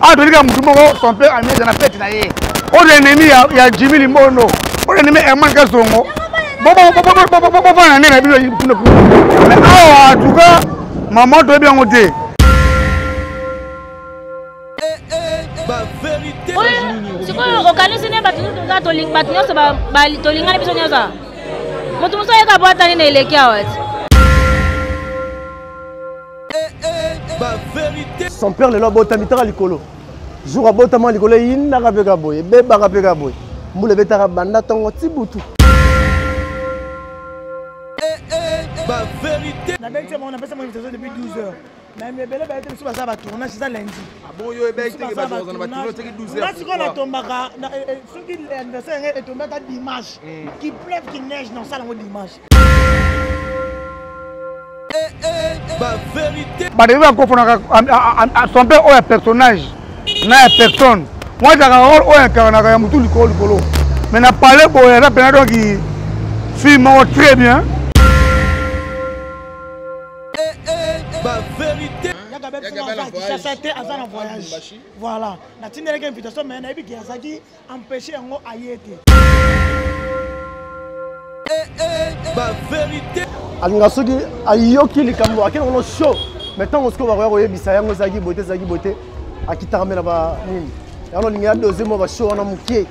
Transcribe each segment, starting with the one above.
Awa toyebi kaka motu moko son père ameza na fete na ye. Oyo ennemi ya Jimmy Limbondo, oyo ennemi Herman Kasongo. Bofanda nde na bino kuna kuna. Mais awa en tout cas maman toyebi yango te. Sikoyo okanisi nde bato nyonso bato nyonso tolingani biso nyonso, moto mosusu ayeka po atani na eleki awa ti. Son père lelo abotami, taka likolo. Jour abotama, likolo eyindaka mpe ka boye, ebebaka mpe ka boye, mbula ebetaka banda ntongo ti butu. Nabeti yango, napesa mo invitation depuis 12 heures, mais ebele baye te. Biso baza batournage, eza lundi. Nga sikoyo natombaka soki anniversaire yango etombe ata dimanche, qu'il pleuve, qu'il neige, nasala yango dimanche. Bato bakofonaka son père oyo ya personnage na ya personne mwa ezalaka role oyo incarnaka ya motu likolo likolo, mais na palais boye aza mpena donc fille moko très bien. Kinshasa te, aza na voyage. Voilà, natindelaki invitation, mais nayebi ke azalaki empêché, yango aye te. Alinga soki ayoki likambo, akende kono show, mais ntango sikoyo bakoya koyebisa yango ezalaki boye te, ezalaki boye te, akitaka mpe na banini yango. Olingi adose mwa bashow wana moke.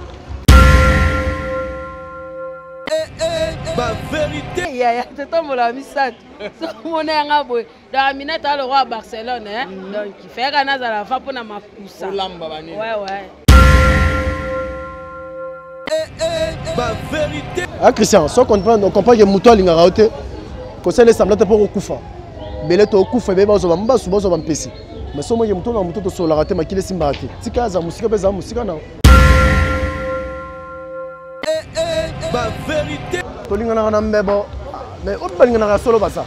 Yaya, totombola misato, somona yanga boye. Donc Aminata le roi à Barcelone, hein? Donc il fait qu'un azala fa pona makusa. Olamba banini. Ouais. Ah Christian, so comprendre, on comprend que moto alingaka yo te, kosala esambla te mpo kokufa bele tokufa ebele, bazwa bambasu, bazwa bampesi, mais so moke moto na moto tosololaka te, makili esimbaka te, tika aza mosika mpe ezala mosika na tolinganaka na mbebo, mais oyo balinganaka ya solo baza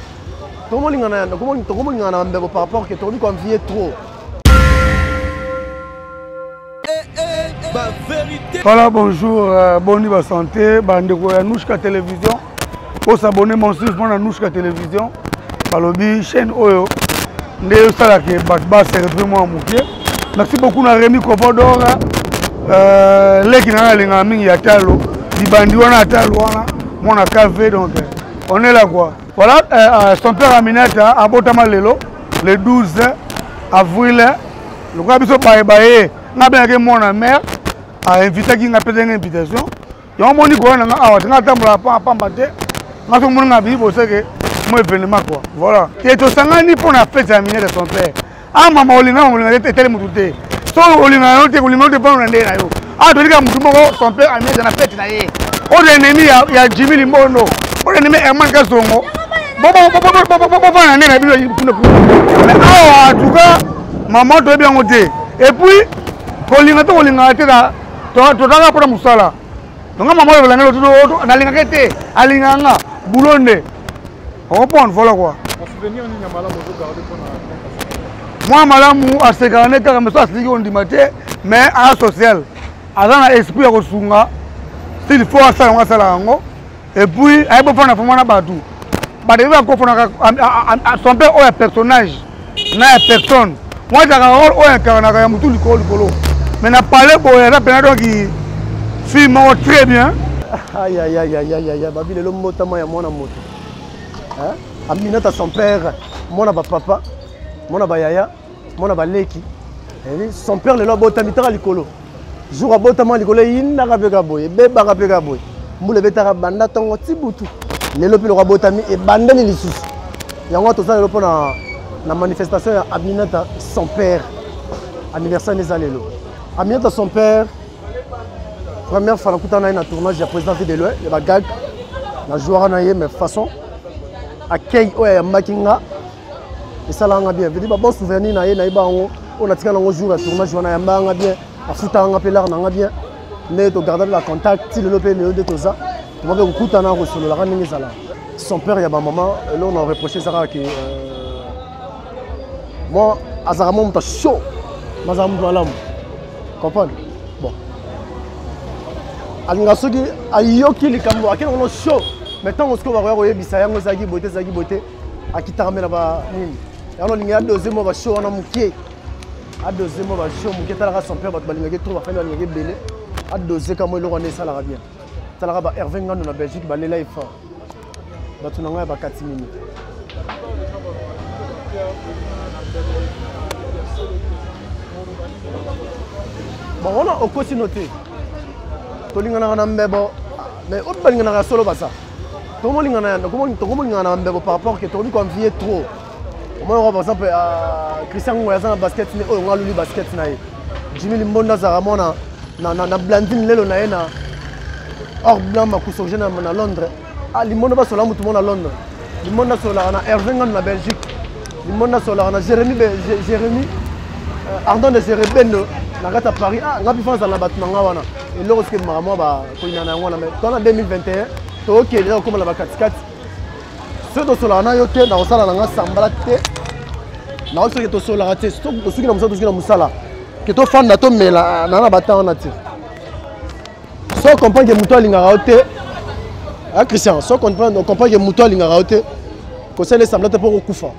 tokomolingana na mbebo par rapport ke tokomi koenvie trop. Voilà, bonjour, boni ba santé, bandeko ya Nouchka Télévision. Bo s'abonner massivement na Nouchka Télévision. Balobi chaîne oyo nde osalaka bato ba se retrouver mwa moke. Merci beaucoup na Rémi Kovodor, leki na nga alingaka mingi ya talo, libandi wana ya talo wana, mwana KV, donc on est là quoi. Voilà, son père Aminata abotama lelo le 12 avril. Lokola biso baye baye, nga bengaki mwana mare, ainvitaki nga, apesaki nga invitation. Yango moni koya na nga awa te, nga atambola pamba te. Nga so moni nga biyi boseke mo événement quoi. Voilà, te tosangani mpo na fete ya Aminata son père. A mama, olinga mama, olinga te, etali motu te. So olinga yo te, kolinga yo te, mpona na nde na yo. Awa toyebi kaka motu moko son père Aminata na fete na ye. Oyo ennemi ya Jimmy Limbondo, oyo ennemi Herman Kasongo, bofanda nde na bino kuna kuna. Mais awa en tout cas mama toyebi yango te. Et puis kolinga te, kolingaka te, tozalaka mpona mosala. Donc mama oyo olangeli, nalingaka te, alingaka nga bulo nde ocomprendre. Voilà quoi, mwa malamu asekaka nde kaka, mais so asiliki ondima te. Mais aza social, aza na esprit ya kosunga. S'il faut asala yango, asala yango. Et puis ayebi ofanda foma na bato. Bato yebi bakofonaka son père oyo ya personnage na ya personne mwa ezalaka role oyo incarnaka ya motu likolo likolo, mais na palais boye aza mpena donc fille moko très bien. Ayayayayaya, babi lelo mbotama ya mwana moto Aminata son père, mwana bapapa, mwana bayaya, mwana baleki. Son père lelo abotami, taka likolo. Jour abotama, likolo eyindaka mpe ka boye, ebebaka mpe ka boye, mbula ebetaka banda ntongo ti butu. Lelo mpe loko abotami, ebandeli lisusu. Yango toza lelo mpona na manifestation ya Aminata son père, anniversaire eza lelo. Aminata son père, première fois nakutana na ye na tournage ya Président Vie de Loin ya bagag, na jouara na ye, mais façon accueil oyo ayambaki nga esalaka nga bien. Veut dire babon souvenir na ye, nayeba yango oyo natika nango. Jour ya tournage wana ayambaka nga bien, afutaka nga mpe lare na nga bien, nde togarda mpe bacontact ti lelo. Mpe lelo nde toza toma mpe kokutana, kosololaka ndenge ezalaka. Son père ya bamama, eloko na reproche eza kaka ke moi azalaka mwa moto ya chaud, mazala moto malamu, comprendre. Bon, alinga soki ayoki likambo, akende kono show, mais ntango sikoyo bakoya koyebisa yango ezalaki boye te, ezalaki boye te, akitaka mpe na banini yango. Olingi adose mwa bashow wana moke. Adose mwa bajour moke, etalaka son père, bato balingaki trop, bafani balingaki ebele. Adose ka mwa eloko wana esalaka bien. Talaka ba Hervé Ngando na Belgique, balela ye fort. Bato na ngai ya bakati mini. Bon, wana okosi no te. Tolinganaka na mbebo, mais oyo balinganaka ya solo baza. Tokomolingana na mbebo par rapport que tokomi koenvier trop. Omoni par exemple Christian Ngoy aza na basket ne oyo nga aluli basket na ye. Jimmy Limbonda azalaka mwana na Blandine lelo na ye na or blanc makusoge na Londres. Ah, Limbonda basola motu moko na Londres. Limbonda asololaka na Hervé Ngando na Belgique. Limbonda asololaka na Jérémy Jérémy Ardon de Jérebendo na kati ya Paris. Ah, nga mpe fana azala na bato na nga wana. Eloko soki ebimaka mwa bakoyina na yango wana. Mais toza na 2021, tokokende eza kokóma na bakatikati. Soki tosololaka na yo te, nakosala na nga sambala te. Nakoki soki tosololaka te, soki tosuki na mosala, tosuki na mosala. Ke tofanda tomela na na batan wana te. So comprendre que moto alingaka yo te. Ah Christian, so comprendre, comprendre que moto alingaka yo te. Kosala semblant te mpo kokufa.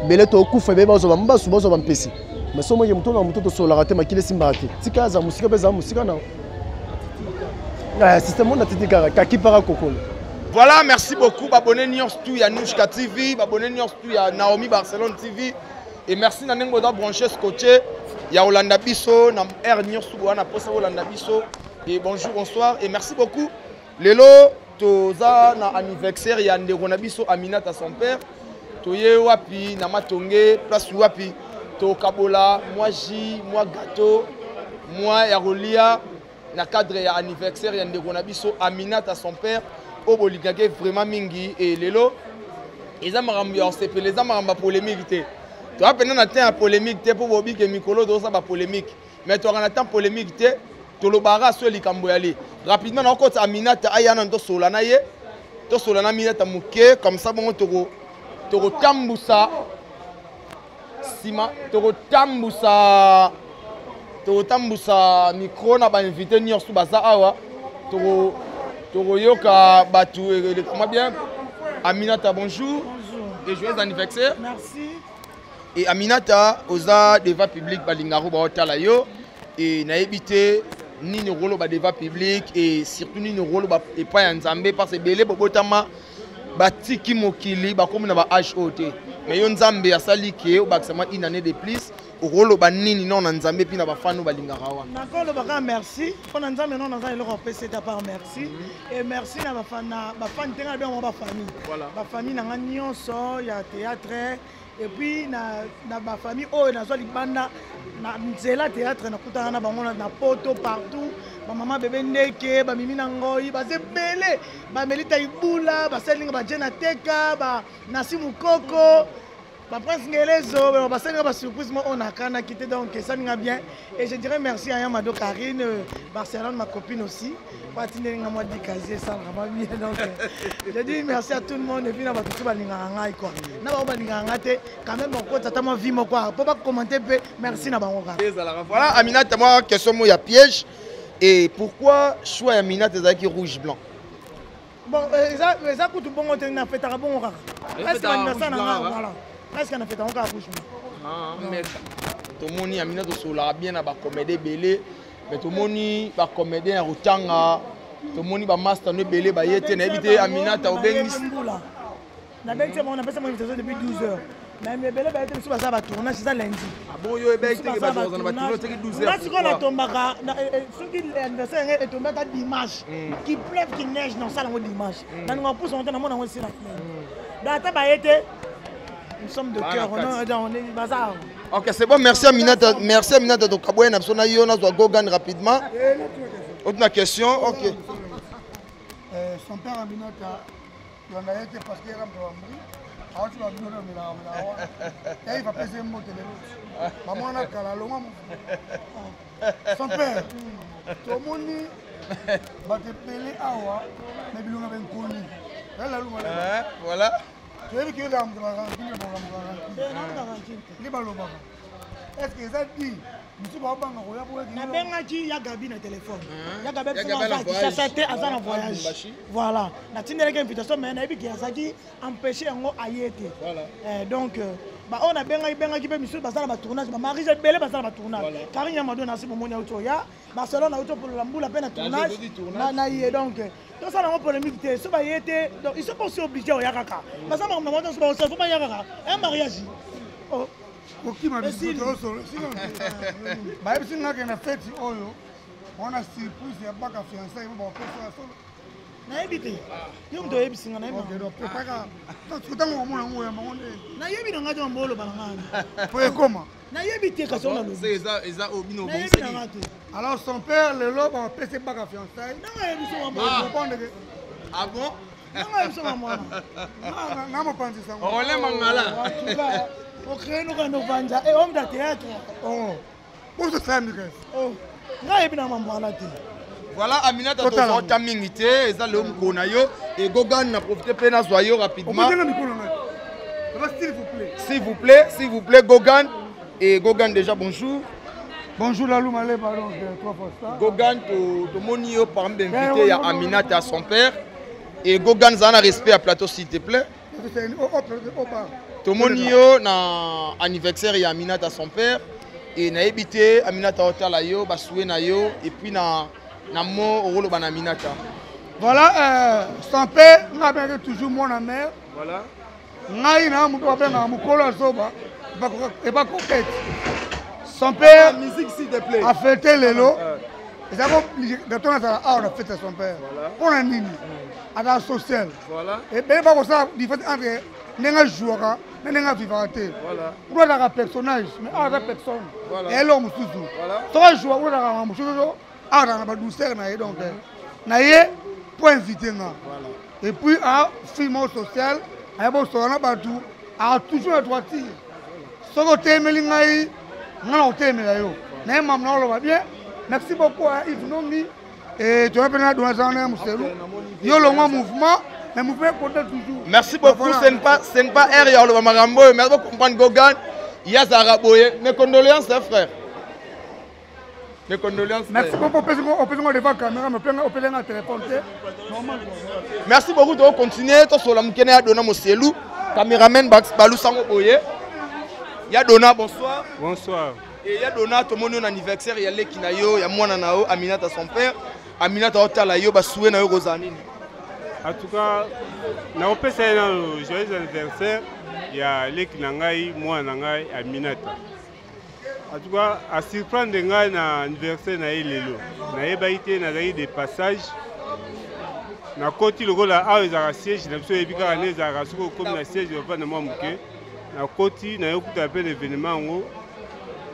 Bele tokufa, bele bazwa bambasu, bazwa bampesi. Mais so moke moto na moto tosololaka te, makili esimbaka te. Tika aza mosika mpe ezala mosika na. Ah, système on a titi kaka, kaki para kokolo. Voilà, merci beaucoup babonné nyonso tout ya Nouchka TV, babonné nyonso tout ya Naomi Barcelone TV. Et merci na ndenge boza branché scotché ya Olanda biso na R nyonso wana posa Olanda biso. Et bonjour, bonsoir et merci beaucoup. Lelo toza na anniversaire ya ndeko na biso Aminata son père. Toye wapi na Matonge, place wapi tokabola moi jus, moi gâteau, moi ya kolia na cadre ya anniversaire ya ndeko na biso Aminata son père oyo bolingaki vraiment mingi. Et lelo eza makambo ya kosepela, eza makambo ya polémique te. Toza mpenza na temps ya polémique te mpo bobike mikolo tozosa ba polémique, mais toyaka na temps polémique te, tolobaka so likambo ya li rapidement. Nakokota Aminata aya nano tosola na ye, tosola na Aminata moke comme ça bongo tokotambusa nsima, tokotambusa micro na ba invité nyonso baza awa, tokoyoka bato elekama bien. Aminata, bonjour. Bonjour. Et joyeux anniversaire. Merci. Et Aminata, oza devant public, balingaro baotala yo et nayebi te nini okoloba devant public et surtout nini okoloba epai ya Nzambe, parce que ebele bobotama batiki mokili, bakomi na ba âge oyo te, mais yo Nzambe asali ke obakisa mwa une année de plus. Okoloba nini non na Nzambe mpi na bafani oyo balingaka wana? Nakoloba kaka merci mpo na Nzambe. Non, naza eloko apesa ete à part merci. Et merci na bafani te, nga na benga bafamille. Bafamille na nga nyonso ya théâtre et puis na bafamille oyo nazwa libanda na nzela théâtre, nakutana na bango na poto partout, bamama bebe ndeke, bamimi na ngoi, baza ebele, bamelita ibula, basalinga baje na teka, banasi mokoko, baprince Ngelezo, basalinga basurprise mo oyo nakanaki te. Donc esalinga bien et je dirais merci à Yamado Karine Barcelone, ma copine aussi, po atindelinga mwa dikazi, esalaka mwa bien. Donc je dis merci à tout le monde et puis na bato tu balingaka ngai quoi, na bango balingaka ngai te quand même, bakota ata mwa vie moko mpo bacommenter mpe merci na bango kaka. Ezalaka. Voilà Aminata, mwa question moko ya piège: et pourquoi choix ya Aminata ezalaki rouge blanc? Bon, eza kutu bongo te, nafetaka bongo kaka presque anniversaire na nga. Voilà, presque nafetaka kaka rouge blanc. Mais tomoni Aminata tosololaka bien na bacomédie ebele, mais tomoni bacomédien ya kotanga, tomoni bamaster no ebele baye te. Nayebi te Aminata obengisi. Mbula nabengisi bango, napesa bango invitation depuis 12 heures, mais ebele baye te. Biso baza batournage, eza lundi. Nga sikoyo natombaka soki anniversaire yango etombe ata dimanche, qu'il pleuve, qu'il neige, nasala yango dimanche. Nalinga kopusa yango te, namona yango esila. Donc ata baye te, nous sommes de cœur, on est baza. Ok, c'est bon, merci Aminata, merci Aminata. Tokaboye na biso na yo, nazwa Gogan rapidement. Autre question, ok. Son père Aminata, tolanda ye te parce que yaka moto bambri awati babino na melaka melaka wana yayi bapesa ye mbote lelo bamwana kala alongwa. Son père, tomoni bato ebele awa na bilonga benkoni. Voilà. Toyebi ke yozaka moto barankine, makambo barankine nde balobaka. Est ce que eza di mosusu baobanga koya? Nabengaki ya Gabi na telefone, ya Gabi aza Kinshasa te, aza na voyage. Voilà, natindelaki invitation, mais nayebi ke azalaki empêché yango aye te. Donc Baoyo nabengaki bengaki mpe misusu baza na batournage, bamarise ebele baza na batournage. Karine ya Mado nasi bomoni auti oya Barcelone, auti opolola mbula mpe na tournage na ye. Donc tosala yango polémique te. So baye te, donc ils sont pas aussi obligés oya kaka. Baza makambo na bango nyonso, baosala fo baya kaka un mariage. Oh. Kokima bayebisi nga ke na feti oyo wana surprise ya baka fiançai bapesa ya solo. Nayebi te, yo moto oyebisi nga. Nayebi ntango omona yango oyamba ngo nde. Nayebi na ngai te, mambo oloba na ngai. Po ekoma. Nayebi te, kasi ona lobi. Eza oyo bino. Nayebi na ngai te. Alors son père lelo bapesi baka fiançai. Nanga yebi so mambo. Comprendre ke Ah bon? Nanga yebi so mambo wana. Nga mopanzi sango. Rolin Mangala. Ocrée noka novanja e homme de théâtre. Oh. Bozosala kasi. Oh. Ngai yebi na mambo wana te. Voilà, Aminata, tozota mingi te, eza leo mokolo na yo. Egogan na profite mpe nazwa yo rapidement. S'il vous plaît. S'il vous plaît, s'il vous plaît, Gogan. Et Gogan déjà, bonjour. Bonjour Lalou Malé, pardon, trois fois ça. Gogan, tomoni yo parmi l'invité ya Aminata, son père. Et Gogan, zana respect à plateau, s'il te plaît. Tomoni yo na anniversaire ya Aminata, son père. Et nayebi te, Aminata otala yo, basoué na yo, et puis na mo okoloba na Aminata. Voilà, son père, nga abengaki toujours mwana mère. Voilà. Ngai na moto babengaka mokolo azoba eba coquette. Son père, musique s'il te plaît. A fêté lelo. Ezalaki obligé gato nazala awa na fête ya son père. Mpo na nini? Azala social. Ebele bakosala différence entre ndenge ajouaka na ndenge avivaka te. Kuna azalaka personnage, mais awa aza personne. Eloko mosusu. Soki ajoua kuna azalaka mosusu, awa azalaka na badouceur na ye. Donc na ye po invité nga. Et puis a fille moko social, aye bosola na bato, aka toujours na droiture. Soki otelemeli ngai, ngai na kotelemela yo. Na ye mamu na oloba bien. Merci beaucoup à Yves Nongi. Et toya mpe na dona zana ya moselu. Yo longwa mouvement, mais mouvement compte toujours. Merci beaucoup. Ce n'est pas, ce n'est pas R ya oloba makambo oyo, mais comprendre Gogan. Yazara boye. Mes condoléances, hein, frère. Mes condoléances. Merci beaucoup. Opesi ngo devant caméra, mais opesi nga téléphone te. Normal. Merci beaucoup. To continuer to sola mukene ya dona moselu. Caméraman Balusango boye. Ya dona, bonsoir. Bonsoir. Et ya dona, tomoni on anniversaire ya leki na yo, ya mwana na yo Aminata son père. Aminata otala yo ba souhait na yo kozala nini? En tout cas, nakopesa ye nano joyeux anniversaire ya leki na ngai, mwana na ngai Aminata. En tout cas, a surprendre ngai na anniversaire na ye lelo. Nayebaki te, nazalaki de passage. Nakoti lokola awa ezalaka siège na biso, oyebi kaka nde ezalaka soki okomi na siège ofanda mwa moke. Nakoti nayokutana mpe na événement yango.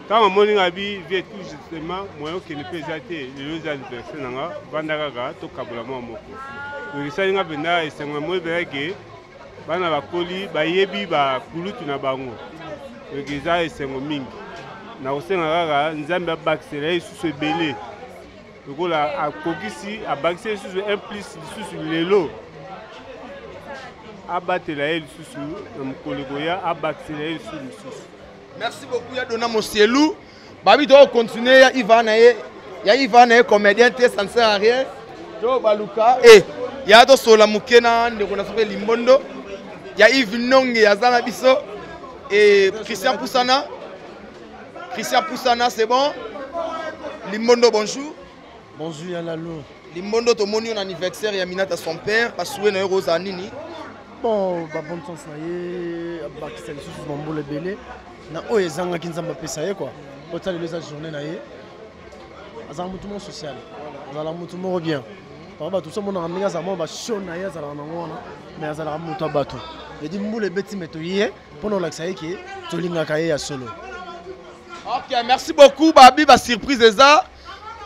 Ntango amoni ngai bi vie tout justement moyen okende mpe eza te, lelo eza anniversaire na nga, vanda kaka tokabola mwa moko. Donc esali nga mpenza esengo, namoni mpenza ke bana bakoli bayebi bakulutu na bango. Donc eza esengo mingi. Nakosenga kaka Nzambe abakisela ye lisusu ebele, lokola akokisi abakisi ye lisusu un plus lisusu lelo, abatela ye lisusu na mokolo ekoya, abakisela ye lisusu lisusu. Merci beaucoup ya Dona Mosielu. Babi to continuer ya Ivan na ye, ya Ivan na ye comédien te, ça ne sert à rien. To baluka eh ya to sola muke na ndeko na sope limbondo. Ya Yves Nonge aza na biso et Christian Poussana. Christian Poussana, c'est bon. Limbondo, bonjour. Bonjour ya Lalo. Limbondo, tomoni yo na anniversaire ya Minata son père, basoué na yo roza nini? Bon, ba bonne chance na ye, abakisa lisusu bambula ebele na oyo ezangaki Nzambe apesa ye quoi. Otala lelo eza journée na ye. Azala motu moko social, azala motu moko bien. Papa bato so omonaka ndenge azala mwa bashow na ye, azalaka nango wana, mais azalaka moto ya bato. Edi mbula ebeti me toye mpona olakisa ye ke tolingaka ye ya solo. Ok, merci beaucoup babi, ba surprise eza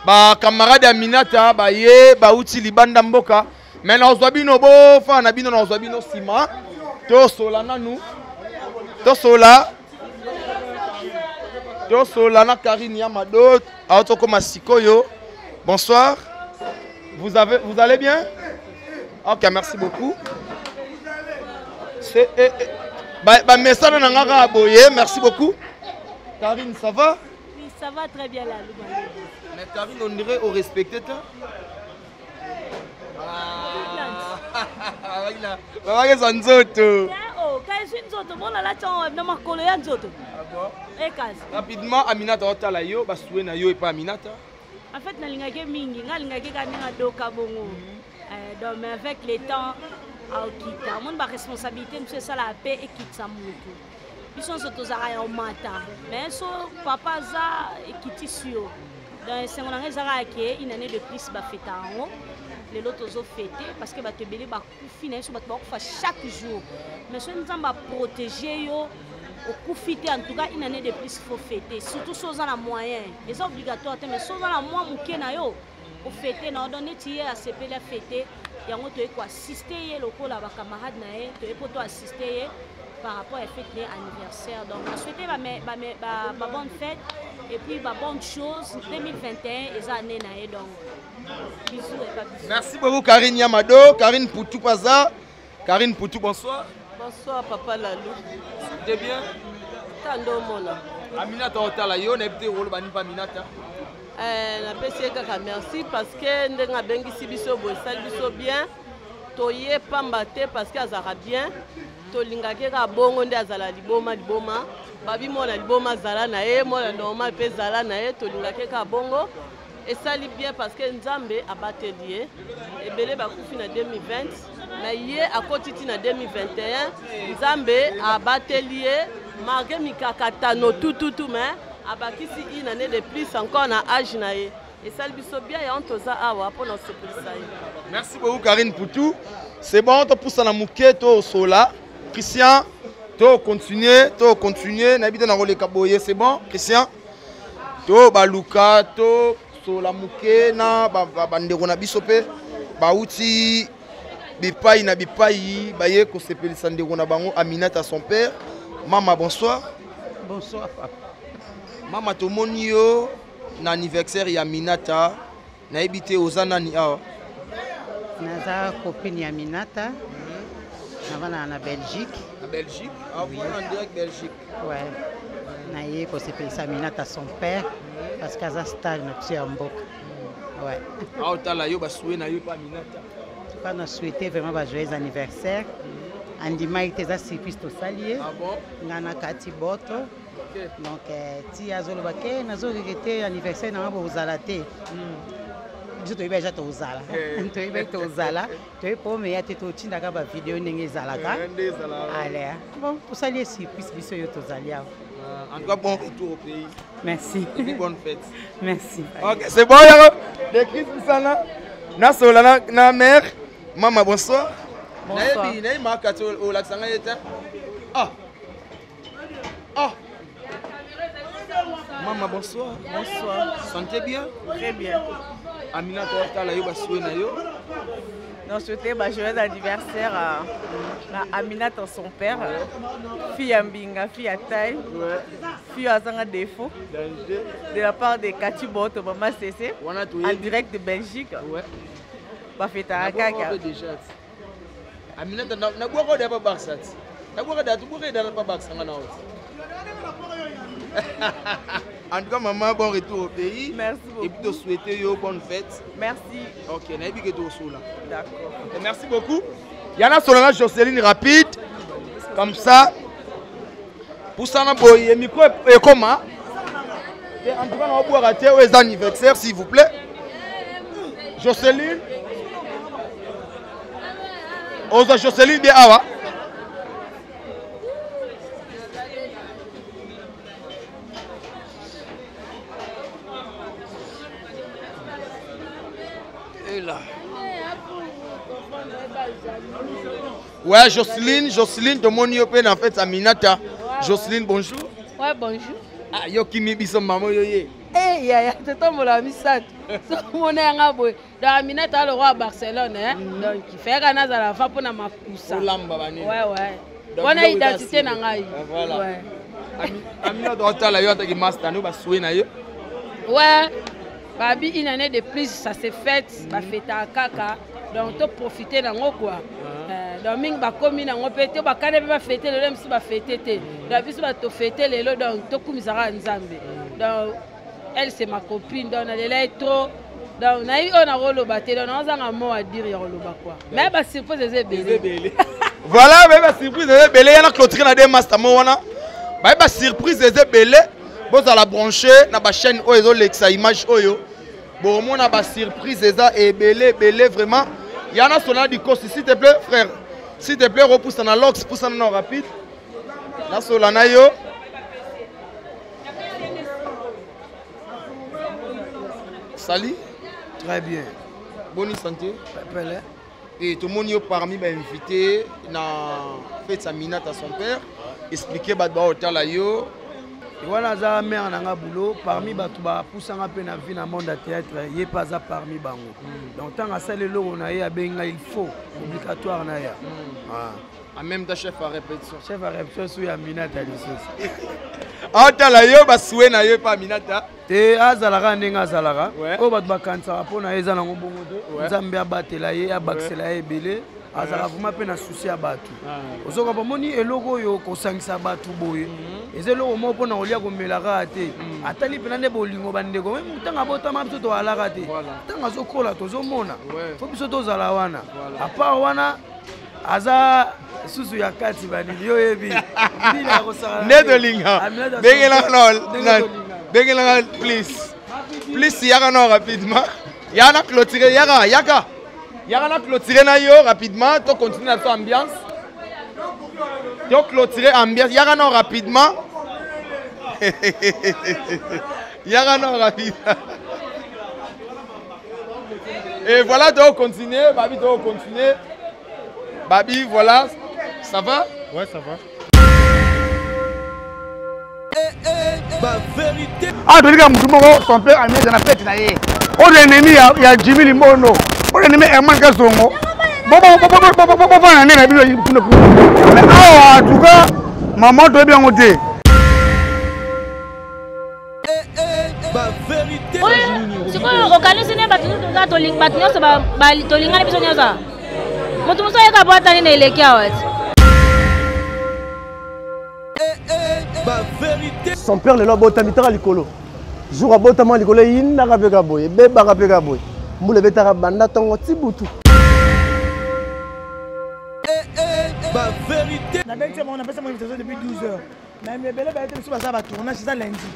ba camarade ya Minata baye bauti libanda mboka, mais nazwa bino bofana na bino, nazwa bino nsima tosola nanu, tosola tosola na Karine ya Mado aotokoma sikoyo. Bonsoir, vous avez, vous allez bien? Ok, merci beaucoup. C'est eh, eh, ba, ba mesana na ngaka boye, merci beaucoup. Karine, ça va? Oui, ça va très bien là. Mais Karine, on dirait au respecté toi. Babakeza nzoto. Oh, Ezwi nzoto bona alati yango na makolo ya nzoto. Ekazi. Rapidement, Aminata otala yo, basouhait na yo epa Aminata. En fait, nalingaki mingi, nga alingaki kaka ndenge adoka bongo. Donc, mais avec le temps, aokita. Omoni ba responsabilité mosusu esalaka mpe ekitisa motu. Biso nyonso tozalaka ya omata. Mais so papa aza ekitisi yo. Donc esengo na ngai ezalaka ke une année de plus bafeta yango. Lelo tozofete parce que bato ebele bakufi na biso, bato bakufa chaque jour. Mais soki Nzambe aprotege yo, okufi te, en tout cas une année de plus faut fêter. Surtout so oza na moyen, eza obligatoire te, mais so oza na mwa moke na yo ofete na yo. Donc neti ye asepeli afete yango, toye koassiste ye lokola bacamarade na ye, toye mpo toassiste ye par rapport à fête na ye anniversaire. Donc na souhaite ba bonne fête et puis ba bonne chose. 2021 eza année na ye, donc bisous et pas bisous. Merci beaucoup Karine Yamado, Karine Poutou Paza. Karine Poutou, bonsoir. Bonsoir papa Lalou. C'était bien? Tando mona. Aminata otala yo na ebite rolo bani pa Aminata. Napesi ye kaka merci parce que ndenge abengisi biso boye esali biso bien. Toye pamba te parce que azalaka bien. Tolingaki kaka bongo nde azala liboma liboma. Babi mwana liboma azala na ye, mwana normal mpe ezala na ye, tolingaki kaka bongo. Esali bien parce que Nzambe abateli ye. Ebele bakufi na 2020, na ye akoti ti na 2021, Nzambe abateli ye malgré mikakatano tututu, mais abakisi une année de plus encore na âge na ye. Esali biso bien ya toza awa mpona osepelisa ye. Merci beaucoup Karine Poutou. C'est bon, topusa na moke to sola. Christian, to continuer, to continuer, na bito na koleka boye, c'est bon Christian. To baluka to sola moke na bandeko na biso mpe bauti bipai na bipai baye kosepelisa ndeko na bango Aminata son père. Mama bonsoir. Bonsoir papa. Mama tomoni yo na anniversaire ya Aminata, nayebi te oza nani awa? Naza copine ya Aminata, navandaka na Belgique. Na Belgique? Ah, Oui. voilà, en direct Belgique. Ouais. Naye kosepelisa Aminata son père parce que aza star na biso ya mboka. Ouais. Ah, otala yo basouhait na yo pa Aminata. En tout cas, na souhaité vraiment ba joyeux anniversaire. Andimaki te, eza surprise tosali ye. Ah bon? Nga na kati boto. Ok. Donc ti azoloba ke nazoregretter anniversaire nanga bozala te. Biso toyebi deja tozala. Toyebi tozala. Toyebi po meya te totindaka ba video ndenge ezalaka. Nde ezalaka. Allez, bon, tosali ye surprise biso yo tozali awa. En tout cas, bon retour au pays. Merci. Et puis bonne fête. Merci. Ok, c'est bon, Yaro. De Chris Bissana. Nasola na, na mère. Mama, bonsoir. Bonsoir. Nayebi, nayebi makati olakisa ngai ete. Ah. Ah. Mama, bonsoir. Bonsoir. Santé bien? Très bien. Aminata otala yo basouhait na yo. Donc, souhaiter bah, joyeux anniversaire à Aminata son père. Fille à Mbinga, fille à taille, fille à Zanga défaut. Danger. De la part de Kati Boto, Maman CC, Wana en toyebi. direct de Belgique. Ouais. Bah, fête à Nabwaka Kaka. mpe déjà ti. Aminata nabwaka oyo pa Barça ti. Nabwaka da tobwaka edala pa Barça nga na yo ti. En tout cas, maman, bon retour au pays. Merci beaucoup. Et puis te souhaiter yo bonne fête. Merci. Ok, nayebi ke tokosola. D'accord. Ok, merci beaucoup. Yana solanga Jocelyne rapide. Comme ça. Poussana boye micro ekoma. En tout cas, on va boire te oyo eza anniversaire s'il vous plaît. Jocelyne. Oza Jocelyne bien awa. Et là. Ouais, Jocelyne, Jocelyne, de mon pe en fait Aminata. Jocelyne, bonjour. Ouais, bonjour. Ah, yo kimi biso maman yo ye. Eh, yaya, totombola misato. Somona yanga boye. Donc Aminata le roi à Barcelone, hein. Donc il fait kana nazala va mpona makusa. Olamba banini. Ouais, ouais. Donc, Wana biloko eza identité na assuré. ngai. Ah, voilà. Ouais. Aminata otala yo ataki master no basouhait na yo. Ouais. Babi une année de plus, ça s'est fait, ba feta kaka. Donc to profiter nango quoi. Donc mingi bakomi nango pe te bakane pe ba fêter lelo misi ba fêter te. Donc biso ba to fêter lelo donc to kumisaka Nzambe. Donc elle c'est ma copine donc nalela ye trop. Donc nayebi oyo nakoloba te, donc nazanga mot à dire ya koloba quoi. Mais ba surprise eza ebele. Eza ebele. Voilà, baye ba surprise eza ebele yana clôturer na deux master mo wana. Baye ba surprise eza ebele. Bozala branché na ba chaîne oyo ezolekisa image oyo. Bomona ba surprise eza ebele ebele vraiment. Yana sona du kosi s'il te plaît frère. S'il te plaît repousse na lox, pousse na rapide. Nasola na yo. Salut. Très bien. Bonne santé. Pele. Et tout le monde parmi les invités na fête sa minata son père. Expliquer bato ba otala yo. wana aza mare na nga boulot parmi bato bapusanga mpe na vie na monde ya théâtre ye mpe aza parmi bango mm. donc ntango asali eloko na ye abengi ngai il faut obligatoire na ya mm. ah. En même temps chef à répétition. Chef à répétition sous ya Aminata lisusu. Atala yo ba souhait na yo pa Aminata. Te azalaka ndenge azalaka. Oyo bato bakanisaka mpo na ye eza nango bongo te. Nzambe abatela ye abakisela ye ebele. azalaka vraiment mpe na souci ya bato ozoka bamoni eloko oyo kosangisa bato boye mhm. eza eloko moko mpo na kolia komela kaka te mhm. atali mpena nde bolingo bandeko ntango abotama biso toalaka te ntango azokola tozomona fo biso tozala wana apart wana aza susu ya kati banini yo oyebi nde tolinga bengelanga please please yaka no rapidement yaka na clôture yaka yaka yaka na clôture na yo rapidement to continue na biso ambiance to clôture ambiance yaka no rapidement yaka no rapidement Et voilà, donc continuer, Babi, donc continuer. Babi, voilà, ça va Ouais, ça va. Ah, tolika motu moko son père ameza na fete na ye oyo ennemi ya jimmy limbondo oyo ennemi herman kasongo bofana nde na bino kuna kuna mais awa en tout cas mama toyebi yango te sikoyo okanisi nde bato bato nyonso tolingani biso nyonso moto mosusu ayeka bwata nini eleki awa ti son père lelo abotami taka likolo jour abotama likolo eyindaka mpe ka boye ebebaka mpe ka boye mbula ebetaka banda ntongo ti butu nabengisi bango napesa bango invitation depuis 12 heures mais ebele baye te biso baza batournage eza lundi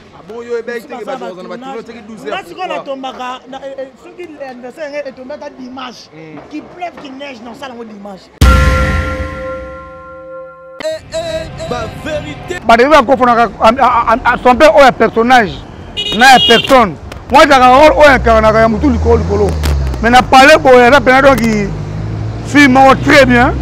nga sikoyo natombaka eh, eh, soki anniversaire yango etombe ata dimanche hmm. qui pleuve qui neige nasala yango dimanche bato bakofonaka son père oyo ya personnage na ya personne mwa ezalaka role oyo incarnaka ya motu likolo likolo mais na palais boye aza mpena donc fille moko très bien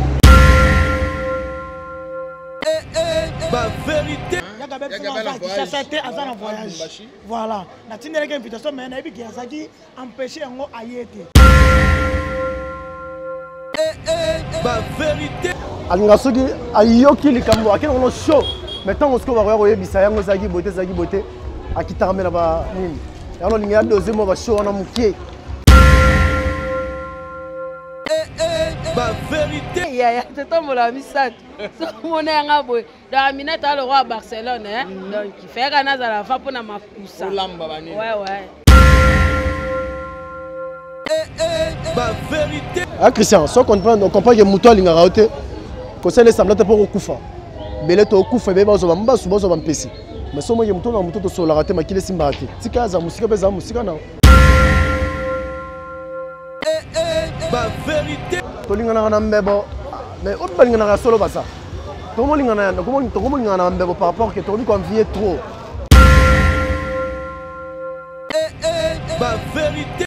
Kinshasa te aza na voyage voilà natindelaki invitation mais nayebi ke azalaki empêche yango aye te alinga soki ayoki likambo akende kono show mais ntango sikoyo bakoya koyebisa yango ezalaki boye te ezalaki boye te akitaka mpe na banini yango olingi adose mwa bashow wana mokie Ba verite yaya totombola misato somona yanga boye donc aminata alo roi barcelone hein? Mm. donc feyaka nazala va mpona makusa olamba banini ouais, ouais. Ba verite ah christian so comprendre on comprend que moto alingaka yo te kosala esambla te mpo kokufa bele tokufa ebele bazwa bambasu bazwa bampesi mais so moke moto na moto tosololaka te makili esimbaka te tika aza mosika mpe ezala mosika na tolinganaka na mbebo mais oyo balinganaka solo baza tokomolingana na mbebo par rapport ke tokomi koenvie trop ba vérité.